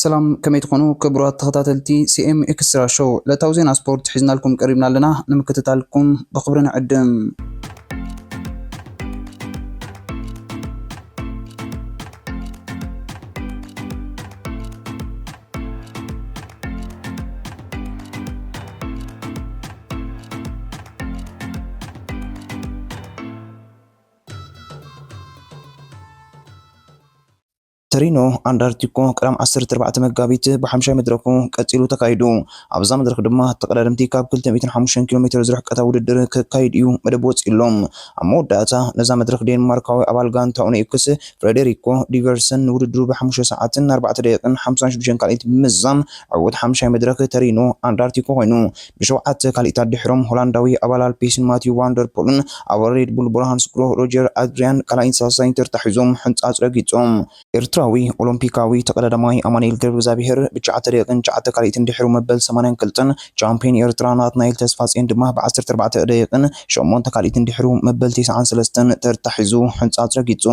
ሰላም፣ ከመይ ትኾኑ ክቡራት ተኸታተልቲ ሲ ኤም ኤክስትራ ሾው? ዕለታዊ ዜና ስፖርት ሒዝናልኩም ቀሪብና ኣለና። ንምክትታልኩም ብኽብሪ ንዕድም። ተሪኖ ኣንዳርቲኮ ቀዳም ዓሰርተ ኣርባዕተ መጋቢት ብሓምሻይ መድረኹ ቀጺሉ ተካይዱ። ኣብዛ መድረኽ ድማ ተቐዳደምቲ ካብ ክልተ ሚእትን ሓሙሽተን ኪሎ ሜትር ዝርሕቀታ ውድድር ክካይድ እዩ መደብ ወጺእሎም። ኣብ መወዳእታ ነዛ መድረኽ ዴንማርካዊ ኣባል ጋንታ ኦኔክስ ፍሬደሪኮ ዲቨርሰን ንውድድሩ ብሓሙሽተ ሰዓትን ኣርባዕተ ደቂቕን ሓምሳን ሽዱሽተን ካልኢት ብምምዛም ዕዉት ሓምሻይ መድረኽ ተሪኖ ኣንዳርቲኮ ኮይኑ። ብሸውዓተ ካልኢታት ድሕሮም ሆላንዳዊ ኣባል ኣልፔስን ማቲዩ ቫንደርፖልን ኣባል ሬድ ቡል ብርሃን ስግሮ ሮጀር ኣድሪያን ካልኣይን ሳልሳይን ተርታ ሒዞም ሕንጻጽ ረጊጾም። ኤርትራዊ ኦሎምፒካዊ ተቐዳዳማይ ኣማኑኤል ገብረእግዚኣብሄር ብትሽዓተ ደቂቕን ትሽዓተ ካልኢትን ድሕሩ መበል ሰማንያን ክልተን፣ ቻምፒዮን ኤርትራ ናትናኤል ተስፋጽዮን ድማ ብዓሰርተ ኣርባዕተ ደቂቕን ሸሞንተ ካልኢትን ድሕሩ መበል ተስዓን ሰለስተን ተርታ ሒዙ ሕንጻጽ ረጊጹ።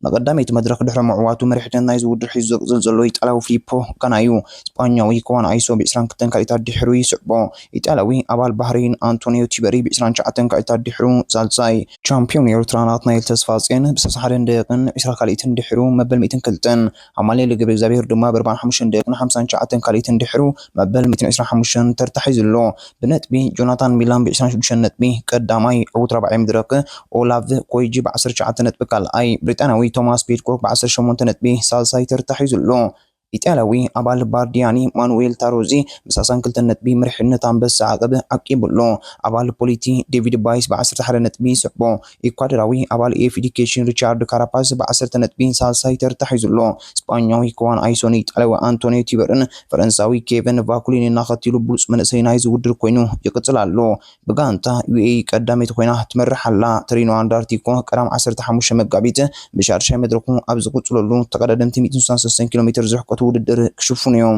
ንቐዳመይቲ መድረኽ ድሕሪ ምዕዋቱ መሪሕነት ናይዚ ውድድር ሒዙ ዝቕጽል ዘሎ ኢጣልያዊ ፊሊፖ ጋና እዩ። ስጳኛዊ ኮዋን ኣይሶ ብዕስራን ክልተን ካልኢታት ድሕሩ ይስዕቦ። ኢጣልያዊ ኣባል ባህሬን ኣንቶኒዮ ቲበሪ ብዕስራን ትሽዓተን ካልኢታት ድሕሩ ሳልሳይ። ቻምፒዮን ኤርትራ ናትናኤል ተስፋጽዮን ብሰላሳ ሓደን ደቂቕን ዕስራ ካልኢትን ድሕሩ መበል ሚእትን ክልተን። ኣማኑኤል ገብረእግዚኣብሄር ድማ ብኣርባዓን ሓሙሽተን ደቂቕን ሓምሳን ትሽዓተን ካልኢትን ድሕሩ መበል ሚእትን ዕስራን ሓሙሽተን ተርታ ሒዙ ኣሎ። ብነጥቢ ጆናታን ሚላን ብዕስራን ሽዱሽተን ነጥቢ ቀዳማይ፣ ዕዉት ራብዓይ መድረኽ ኦላቭ ኮይጂ ብዓሰርተ ትሽዓተ ነጥቢ ካልኣይ፣ ብሪጣንያዊ ቶማስ ፒድኮክ ብዓሰርተ ሸሞንተ ነጥቢ ሳልሳይ ተርታ ሒዙ ኣሎ። ኢጣልያዊ ኣባል ባርዲያኒ ማኑኤል ታሮዚ ብሰላሳን ክልተን ነጥቢ መሪሕነት ኣንበሳ ዓቐብ ዓቂቡ ኣሎ። ኣባል ፖሊቲ ዴቪድ ባይስ ብዓሰርተ ሓደ ነጥቢ ይስዕቦ። ኢኳዶራዊ ኣባል ኤፍ ዲ ኬ ሪቻርድ ካራፓስ ብዓሰርተ ነጥቢ ሳልሳይ ተርታ ሒዙ ኣሎ። ስጳኛዊ ኮዋን ኣይሶ ንኢጣልያዊ ኣንቶኒዮ ቲበርን ፈረንሳዊ ኬቨን ቫኩሊንን ኣኸቲሉ ብሉጽ መንእሰይ ናይዚ ውድድር ኮይኑ ይቕጽል ኣሎ። ብጋንታ ዩ ኤ ኢ ቀዳመይቲ ኮይና ትመርሕ ኣላ። ተሪኖ ኣንዳርቲኮ ቀዳም ዓሰርተ ሓሙሽተ መጋቢት ብሻድሻይ መድረኹ ኣብ ዝቕጽለሉ ተቐዳደምቲ ሚእትን ስሳን ሰለስተን ኪሎ ሜትር ዝርሕቀቱ ውድድር ክሽፍኑ እዮም።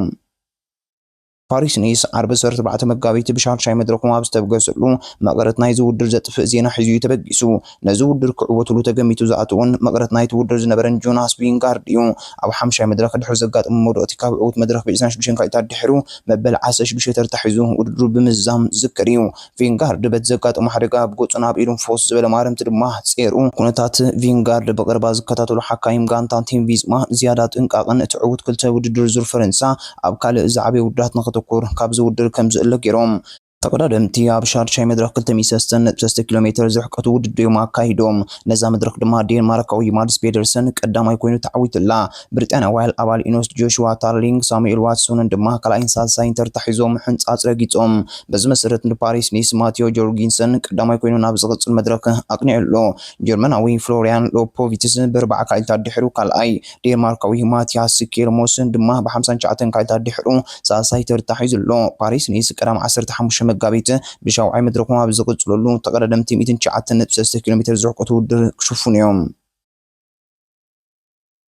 ፓሪስ ኒስ ዓርቢ ዓሰርተ ኣርባዕተ መጋቢት ብሻድሻይ መድረኹ ኣብ ዝተበገሰሉ መቐረት ናይዚ ውድድር ዘጥፍእ ዜና ሒዙ እዩ ተበጊሱ። ነዚ ውድድር ክዕወትሉ ተገሚቱ ዝኣተወን መቐረት ናይቲ ውድድር ዝነበረን ጆናስ ቪንጋርድ እዩ። ኣብ ሓምሻይ መድረኽ ድሕሪ ዘጋጠሞ መውደቕቲ ካብ ዕዉት መድረኽ ብዕስራን ሽዱሽተን ካልኢታት ድሕሩ መበል ዓሰርተ ሽዱሽተ ተርታ ሒዙ ውድድሩ ብምዝዛም ዝዝከር እዩ። ቪንጋርድ በቲ ዘጋጠሞ ሓደጋ ኣብ ገጹን ኣብ ኢዱን ፈወስ ዝበለ ማረምቲ ድማ ጸይሩ። ኩነታት ቪንጋርድ ብቐረባ ዝከታተሉ ሓካይም ጋንታ ቲም ቪዝማ ዝያዳ ጥንቃቕን እቲ ዕዉት ክልተ ውድድር ዙር ፈረንሳ ኣብ ካልእ ዝዓበየ ውድድራት ንኸተኩር ካብዚ ውድድር ከም ዝእለ ገይሮም። ተቐዳደምቲ ኣብ ሻድሻይ መድረኽ ክልተ ሚእቲ ሰለስተን ነጥቢ ሰለስተ ኪሎ ሜትር ዝርሕቀቱ ውድድር እዮም ኣካይዶም። ነዛ መድረኽ ድማ ዴንማርካዊ ማድስ ፔደርሰን ቀዳማይ ኮይኑ ተዓዊትላ። ብሪጣንያዊ ኣባል ኢኖስ ጆሽዋ ታርሊንግ ሳሙኤል ዋትሶንን ድማ ካልኣይን ሳልሳይን ተርታ ሒዞም ሕንጻጽ ረጊጾም። በዚ መሰረት ንፓሪስ ኒስ ማቴዮ ጆርጊንሰን ቀዳማይ ኮይኑ ናብ ዝቕጽል መድረኽ ኣቕኒዑ ኣሎ። ጀርመናዊ ፍሎሪያን ሎፖቪትስ ብኣርባዓ ካልኢታት ድሕሩ ካልኣይ፣ ዴንማርካዊ ማቲያስ ኬልሞስን ድማ ብሓምሳን ትሽዓተን ካልኢታት ድሕሩ ሳልሳይ ተርታ ሒዙ ኣሎ። ፓሪስ ኒስ ቀዳም ዓሰርተ ሓሙሽተ መጋቢት ብሻውዓይ መድረኹ ኣብ ዝቕጽለሉ ተቐዳደምቲ ሚእትን ትሽዓተን ነጥቢ ሰለስተ ኪሎ ሜትር ዝርሕቀቱ ውድድር ክሽፍኑ እዮም።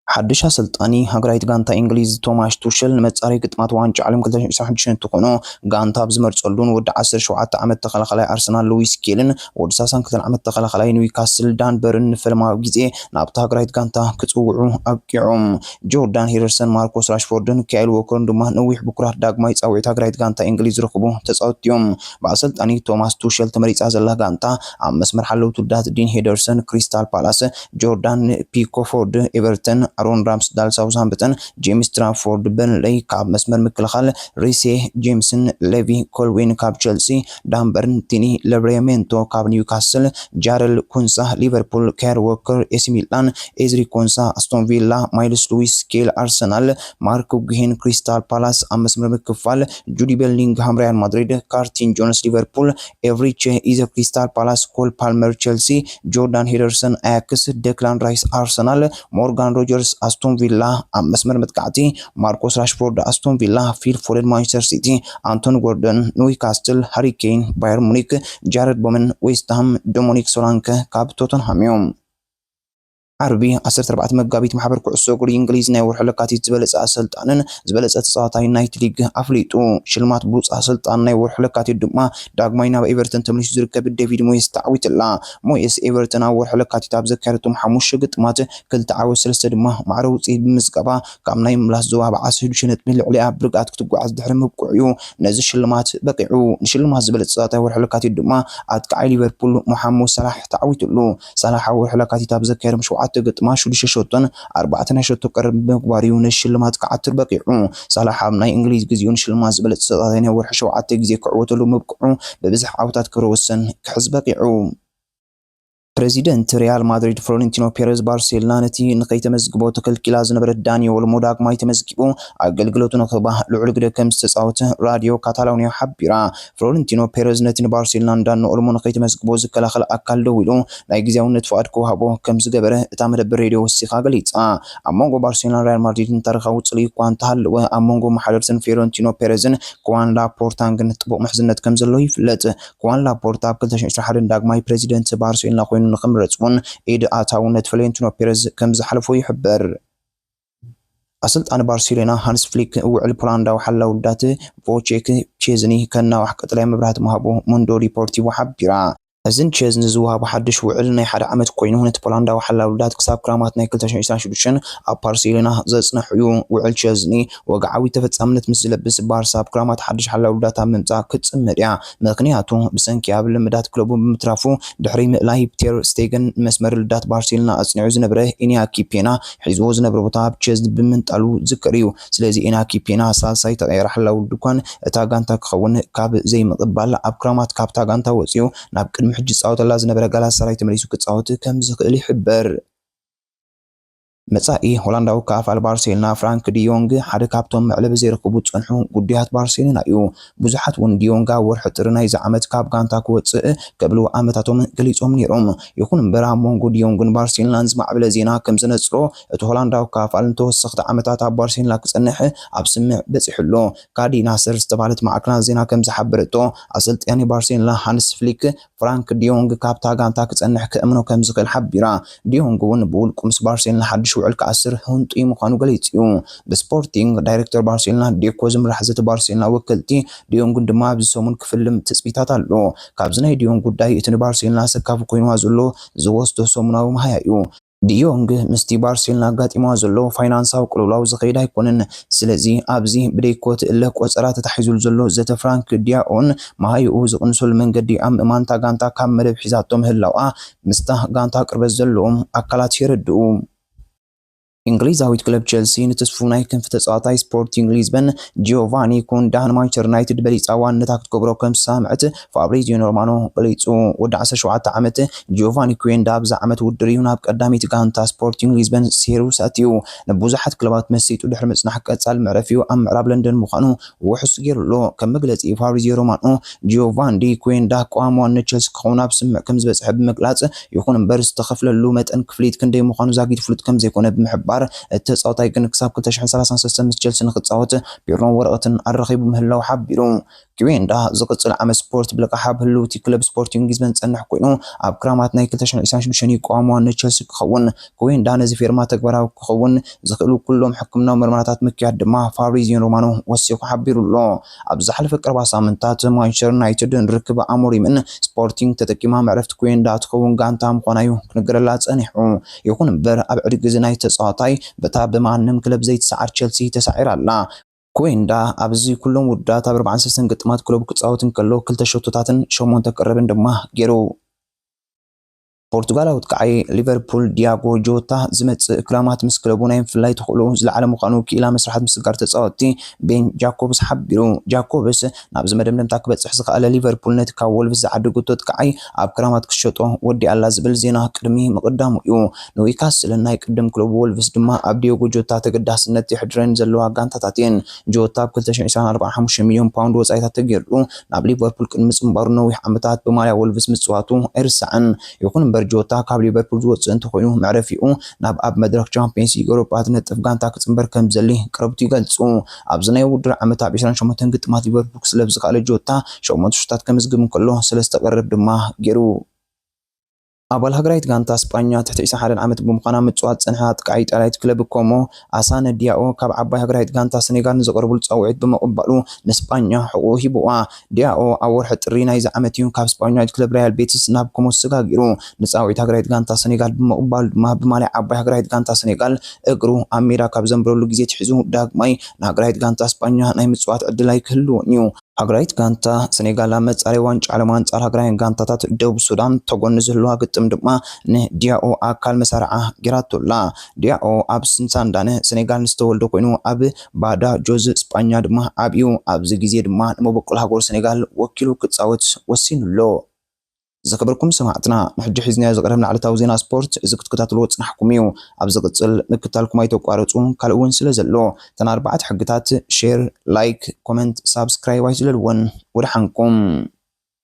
ሓድሽ ኣሰልጣኒ ሃገራዊት ጋንታ እንግሊዝ ቶማሽ ቱሸል ንመጻረይ ግጥማት ዋንጫ ዓለም ክልተ ሽሕን ዕስራን ሓሙሽተን እንትኾኖ፣ ጋንታ ኣብ ዝመርጸሉ ንወዲ ዓሰርተ ሸውዓተ ዓመት ተኸላኻላይ ኣርሰናል ሉዊስ ስኬልን ወዲ ሰላሳን ክልተን ዓመት ተኸላኻላይ ኒውካስል ዳን በርን ንፈለማዊ ግዜ ናብታ ሃገራዊት ጋንታ ክጽውዑ ኣብቂዖም። ጆርዳን ሄደርሰን፣ ማርኮስ ራሽፎርድን ካይል ዎከርን ድማ ነዊሕ ብኩራት ዳግማይ ጻውዒት ሃገራዊት ጋንታ እንግሊዝ ዝረኽቡ ተጻወትቲ እዮም። ብኣሰልጣኒ ቶማስ ቱሸል ተመሪጻ ዘላ ጋንታ ኣብ መስመር ሓለውቲ ውዳት ዲን ሄደርሰን ክሪስታል ፓላስ፣ ጆርዳን ፒኮፎርድ ኤቨርተን፣ ኣሮን ራምስዳል ሳውዝሃምፕተን፣ ጄምስ ትራንፎርድ በርንሌይ፣ ካብ መስመር ምክልኻል ሪሴ ጄምስን ሌቪ ኮልዊን ካብ ቸልሲ፣ ዳንበርን ቲኒ ለብሬሜንቶ ካብ ኒውካስል፣ ጃረል ኩንሳ ሊቨርፑል፣ ካይል ዎከር ኤሲ ሚላን፣ ኤዝሪ ኮንሳ ኣስቶን ቪላ፣ ማይልስ ሉዊስ ስኬል ኣርሰናል፣ ማርክ ጉሄን ክሪስታል ፓላስ ኣብ መስመር ምክፋል፣ ጁዲ ቤሊንግሃም ሪያል ማድሪድ፣ ካርቲን ጆንስ ሊቨርፑል፣ ኤቭሪቼ ኢዘ ክሪስታል ፓላስ፣ ኮል ፓልመር ቸልሲ፣ ጆርዳን ሄደርሰን ኣያክስ፣ ደክላን ራይስ ኣርሰናል፣ ሞርጋን ሮጀርስ ኣስቶን ቪላ ኣብ መስመር መጥቃዕቲ፣ ማርኮስ ራሽፎርድ ኣስቶን ቪላ፣ ፊል ፎደን ማንቸስተር ሲቲ፣ ኣንቶኒ ጎርደን ኒውካስትል፣ ሃሪ ኬን ባየር ሙኒክ፣ ጃረድ ቦመን ዌስትሃም፣ ዶሚኒክ ሶላንከ ካብ ቶተንሃም እዮም። ዓርቢ ዓሰርተ ኣርባዕተ መጋቢት ማሕበር ኩዕሶ እግሪ እንግሊዝ ናይ ወርሒ ለካቲት ዝበለጸ ኣሰልጣንን ዝበለጸ ተጻዋታይ ናይቲ ሊግ ኣፍሊጡ። ሽልማት ብሉጽ ኣሰልጣን ናይ ወርሒ ለካቲት ድማ ዳግማይ ናብ ኤቨርተን ተመሊሱ ዝርከብ ዴቪድ ሞየስ ተዓዊትላ። ሞየስ ኤቨርተን ኣብ ወርሒ ለካቲት ኣብ ዘካየደቶም ሓሙሽተ ግጥማት ክልተ ዓወት ሰለስተ ድማ ማዕረ ውጽኢት ብምዝጋባ ካብ ናይ ምላስ ዞባ ብዓሰርተ ሽዱሽተ ነጥቢ ልዕሊኣ ብርግኣት ክትጓዓዝ ድሕሪ ምብቅዑ ነዚ ሽልማት በቂዑ። ንሽልማት ዝበለጸ ተጻዋታይ ወርሒ ለካቲት ድማ ኣጥቃዓይ ሊቨርፑል ሞሓመድ ሳላሕ ተዓዊትሉ። ሳላሕ ኣብ ወርሒ ለካቲት ኣብ ዘካየዶም ሸውዓተ ግጥማት ሽዱሽተ ሸቶን ኣርባዕተ ናይ ሸቶ ቀረብ ብምግባር እዩ ነዚ ሽልማት ክዓትር በቂዑ። ሳላሕ ኣብ ናይ እንግሊዝ ግዜኡ ንሽልማት ዝበለጸ ተጻዋታይ ናይ ወርሒ ሸውዓተ ግዜ ክዕወተሉ ምብቅዑ ብብዝሒ ዓወታት ክብረ ወሰን ክሕዝ በቂዑ። ፕሬዚደንት ሪያል ማድሪድ ፍሎሬንቲኖ ፔሬዝ ባርሴሎና ነቲ ንኸይተመዝግቦ ተከልኪላ ዝነበረት ዳኒ ኦልሞ ዳግማይ ተመዝጊቡ ኣገልግሎቱ ንክህባ ልዑል ግደ ከም ዝተጻወተ ራዲዮ ካታሎኒያ ሓቢራ። ፍሎሬንቲኖ ፔሬዝ ነቲ ንባርሴሎናን ዳኒ ኦልሞ ንኸይተመዝግቦ ዝከላኸል ኣካል ደው ኢሉ ናይ ግዜያውነት ፍቓድ ክወሃቦ ከም ዝገበረ እታ መደበር ሬድዮ ወሲኻ ገሊጻ። ኣብ መንጎ ባርሴሎናን ሪያል ማድሪድን ታሪኻዊ ጽልኢ እኳ እንተሃለወ፣ ኣብ መንጎ መሓደርትን ፍሎሬንቲኖ ፔሬዝን ክዋን ላፖርታን ግን ጥቡቕ ምሕዝነት ከም ዘሎ ይፍለጥ። ክዋን ላፖርታ ኣብ ክልተ ሽሕን ዕስራን ሓደን ዳግማይ ፕሬዚደንት ባርሴሎና ኮይኑ ንኽምረጽ እውን ኢድ ኣእታውነት ፍሎሬንቲኖ ፔሬዝ ከም ዝሓለፎ ይሕበር። ኣሰልጣኒ ባርሴሎና ሃንስ ፍሊክ ውዕል ፖላንዳዊ ሓላው ውዳት ቮቼክ ቼዝኒ ከናዋሕ ቀጠልያ መብራህቲ ምሃቡ ሙንዶ ዲፖርቲቮ ሓቢራ። እዚ ንቼዝኒ ዝወሃቦ ሓድሽ ውዕል ናይ ሓደ ዓመት ኮይኑ፣ ነቲ ፖላንዳዊ ሓላው ውዳት ክሳብ ክራማት ናይ ክልተ ሽሕን ዕስራን ሽዱሽተን ኣብ ባርሴሎና ዘጽንሑ እዩ። ውዕል ቼዝኒ ወግዓዊ ተፈጻምነት ምስ ዝለብስ፣ ባርሳ ኣብ ክራማት ሓድሽ ሓላው ውዳት ኣብ ምምጻእ ክትጽመድ እያ። ምኽንያቱ ብሰንኪ ኣብ ልምዳት ክለቡ ብምትራፉ ድሕሪ ምእላይ ቴር ስቴገን ንመስመር ልዳት ባርሴሎና ኣጽኒዑ ዝነበረ ኢንያኪ ፔና ሒዝዎ ዝነበረ ቦታ ኣብ ቼዝ ብምንጣሉ ዝዝከር እዩ። ስለዚ ኢንያኪ ፔና ሳልሳይ ተቐያሪ ሓላው ድኳን እታ ጋንታ ክኸውን ካብ ዘይምቕባል ኣብ ክራማት ካብታ ጋንታ ወጺኡ ናብ ቅድሚ ሕጂ ዝጻወተላ ዝነበረ ጋላታሳራይ ተመሊሱ ክጻወት ከም ዝኽእል ይሕበር። መጻኢ ሆላንዳዊ ክፋል ባርሴሎና ፍራንክ ዲዮንግ ሓደ ካብቶም መዕለቢ ዘይረኽቡ ዝጸንሑ ጉዳያት ባርሴሎና እዩ። ብዙሓት እውን ዲዮንግ ኣብ ወርሒ ጥሪ ናይዚ ዓመት ካብ ጋንታ ክወጽእ ክብሉ ኣመታቶም ገሊጾም ነይሮም። ይኹን እምበር ኣብ መንጎ ዲዮንግን ባርሴሎናን ዝማዕበለ ዜና ከም ዘነጽሮ እቲ ሆላንዳዊ ክፋል ንተወሰኽቲ ዓመታት ኣብ ባርሴሎና ክጸንሕ ኣብ ስምዕ በጺሑ ኣሎ። ካዲ ናስር ዝተባህለት ማዕከናት ዜና ከም ዝሓበረቶ ኣሰልጣኒ ባርሴሎና ሃንስ ፍሊክ ፍራንክ ዲዮንግ ካብታ ጋንታ ክጸንሕ ክእምኖ ከም ዝኽእል ሓቢራ። ዲዮንግ እውን ብውልቁ ምስ ባርሴሎና ሓድሽ ውዕል ክኣስር ህንጡይ ምዃኑ ገሊጹ እዩ። ብስፖርቲንግ ዳይሬክተር ባርሴሎና ዴኮ ዝምራሕ ዘተ ባርሴሎና ወከልቲ ዲዮንግን ድማ ኣብዚ ሰሙን ክፍልም ትጽቢታት ኣሎ። ካብዚ ናይ ዲዮንግ ጉዳይ እቲ ንባርሴሎና ኣሰካፊ ኮይንዋ ዘሎ ዝወስዶ ሰሙናዊ መሃያ እዩ። ዲዮንግ ምስቲ ባርሴሎና ኣጋጢምዋ ዘሎ ፋይናንሳዊ ቅልውላው ዝኸይድ ኣይኮነን። ስለዚ ኣብዚ ብደይኮ ትእለ ቆጸራ ተታሒዙሉ ዘሎ ዘተ ፍራንክ ዲዮንግ መሃይኡ ዝቕንሰሉ መንገዲ ኣብ ምእማን እታ ጋንታ ካብ መደብ ሒዛቶ ምህላዋ ምስታ ጋንታ ቅርበት ዘለዎም ኣካላት የረድኡ። እንግሊዛዊት ክለብ ቸልሲ ንትስፉ ናይ ክንፊ ተጻዋታይ ስፖርቲንግ ሊዝበን ጂዮቫኒ ኩንዳ ንማንቸስተር ዩናይትድ በሊጻ ዋንነታ ክትገብሮ ከም ዝሰማምዐት ፋብሪዚዮ ሮማኖ ገሊጹ። ወዲ ዓሰርተ ሸውዓተ ዓመት ጂዮቫኒ ኩዌንዳ ኣብዚ ዓመት ውድድር እዩ ናብ ቀዳመይቲ ጋንታ ስፖርቲንግ ሊዝበን ሴሩ ኣትዩ። ንብዙሓት ክለባት መሲጡ ድሕሪ ምጽናሕ ቀጻሊ መዕረፊኡ ኣብ ምዕራብ ለንደን ምዃኑ ውሑስ ገይሩ ኣሎ። ከም መግለጺ ፋብሪዚዮ ሮማኖ፣ ጂዮቫኒ ኩዌንዳ ቀዋሚ ዋና ቸልሲ ክኸውን ኣብ ስምምዕ ከም ዝበጽሐ ብምግላጽ፣ ይኹን እምበር ዝተኸፍለሉ መጠን ክፍሊት ክንደይ ምዃኑ ዛጊት ፍሉጥ ከም ዘይኮነ ብምሕባር፣ እቲ ተጻዋታይ ግን ክሳብ ክልተ ሽሕን ሰላሳን ሰለስተን ምስ ቸልሲ ንክጻወት ፔሮን ወረቐትን ኣረኺቡ ምህላው ሓቢሩ። ኩዌንዳ ዝቕጽል ዓመት ስፖርት ብልቃሕ ኣብ ህልውቲ ክለብ ስፖርቲንግ ሊዝበን ዝጸንሕ ኮይኑ፣ ኣብ ክራማት ናይ ክልተ ሽሕን ዕስራን ሽዱሽተን እዩ ቀዋሚ ዋና ቸልሲ ክኸውን። ኩዌንዳ ነዚ ፌርማ ተግባራዊ ክኸውን ዝኽእሉ ኩሎም ሕክምናዊ መርመራታት ምክያድ ድማ ፋብሪዚዮ ሮማኖ ወሲኹ ሓቢሩ ኣሎ። ኣብ ዝሓለፈ ቀረባ ሳምንታት ማንቸስተር ዩናይትድ ንርክብ ኣሞሪምን ስፖርቲንግ ተጠቂማ መዕረፍቲ ኩዌንዳ ትኸውን ጋንታ ምዃና እዩ ክንገረላ ጸኒሑ። ይኹን እምበር ኣብ ዕድጊ እዚ ናይ ተጻዋታይ በታ ብማንም ክለብ ዘይትሰዓር ቸልሲ ተሳዒራ ኣላ። ኩዌንዳ ኣብዚ ኩሎም ውድድራት ኣብ ኣርባዓን ሰለስተን ግጥማት ክለቡ ክጻወት እንከሎ ክልተ ሸቶታትን ሸሞንተ ቀረብን ድማ ገይሩ። ፖርቱጋላዊ ኣጥቃዓይ ሊቨርፑል ዲያጎ ጆታ ዝመጽእ ክራማት ምስ ክለቡ ናይ ምፍላይ ተኽእሎ ዝለዓለ ምዃኑ ክኢላ መስርሓት ምስግጋር ተጻወትቲ ቤን ጃኮብስ ሓቢሩ። ጃኮብስ ናብዚ መደምደምታ ክበጽሕ ዝኸኣለ ሊቨርፑል ነቲ ካብ ወልቭስ ዝዓደገቶ ኣጥቃዓይ ኣብ ክራማት ክትሸጦ ወዲኣላ ዝብል ዜና ቅድሚ ምቕዳሙ እዩ። ንዊካስልን ናይ ቅድም ክለቡ ወልቭስ ድማ ኣብ ዲዮጎ ጆታ ተገዳስነት የሕድረን ዘለዋ ጋንታታት እየን። ጆታ ኣብ ክልተ ሽሕን ዕስራን ኣርባዓን ሓሙሽተ ሚልዮን ፓውንድ ወጻኢታት ተገይርሉ ናብ ሊቨርፑል ቅድሚ ምጽንባሩ ነዊሕ ዓመታት ብማልያ ወልቭስ ምጽዋቱ ኣይርሳዕን። ይኹን እምበር ጆታ ካብ ሊቨርፑል ዝወጽእ እንተኾይኑ መዕረፊኡ ናብ ኣብ መድረኽ ቻምፒየንስ ሊግ ኤውሮጳ ትነጥፍ ጋንታ ክጽንበር ከም ዘሊ ቅረብቱ ይገልጹ። ኣብዚ ናይ ውድድር ዓመት ኣብ ዕስራን ሸሞንተን ግጥማት ሊቨርፑል ክስለፍ ዝኸኣለ ጆታ ሸሞንተ ሹታት ከምዝግብ እንከሎ ሰለስተ ቀረብ ድማ ገይሩ። ኣባል ሃገራዊት ጋንታ ስጳኛ ትሕቲ ዕስራን ሓደን ዓመት ብምዃና ምጽዋት ዝጸንሐ ኣጥቃዒ ኢጣልያዊት ክለብ ኮሞ ኣሳነ ዲያኦ ካብ ዓባይ ሃገራዊት ጋንታ ሰኔጋል ንዝቐርብሉ ጻውዒት ብምቕባሉ ንስጳኛ ሕቑኡ ሂብዋ። ዲያኦ ኣብ ወርሒ ጥሪ ናይዚ ዓመት እዩ ካብ ስጳኛዊት ክለብ ሪያል ቤቲስ ናብ ኮሞ ተሰጋጊሩ። ንጻውዒት ሃገራዊት ጋንታ ሰኔጋል ብምቕባሉ ድማ ብማልያ ዓባይ ሃገራዊት ጋንታ ሰኔጋል እግሩ ኣብ ሜዳ ካብ ዘንብረሉ ግዜ ኣትሒዙ ዳግማይ ንሃገራዊት ጋንታ ስጳኛ ናይ ምጽዋት ዕድል ኣይክህልዎን እዩ። ሃገራዊት ጋንታ ሰኔጋል ኣብ መጻረይ ዋንጫ ዓለም ኣንጻር ሃገራውያን ጋንታታት ደቡብ ሱዳን ተጎኒ ዝህልዋ ግጥም ድማ ንዲያኦ ኣካል መሳርዓ ጌራቶ ኣላ። ዲያኦ ኣብ ስንሳንዳነ ሰኔጋል ዝተወልደ ኮይኑ ኣብ ባዳ ጆዝ ስጳኛ ድማ ዓብዩ። ኣብዚ ግዜ ድማ ንመበቆል ሃገሩ ሰኔጋል ወኪሉ ክጻወት ወሲኑ ኣሎ። ዝኸበርኩም ሰማዕትና፣ ንሕጂ ሒዝናዮ ዝቐረብና ዕለታዊ ዜና ስፖርት እዚ ክትከታተልዎ ጽናሕኩም እዩ። ኣብ ዝቕጽል ምክታልኩም ኣይተቋርጹ፣ ካልእ እውን ስለ ዘሎ። እተን ኣርባዕተ ሕግታት ሼር፣ ላይክ፣ ኮመንት፣ ሳብስክራይብ ኣይትለልወን። ወደሓንኩም።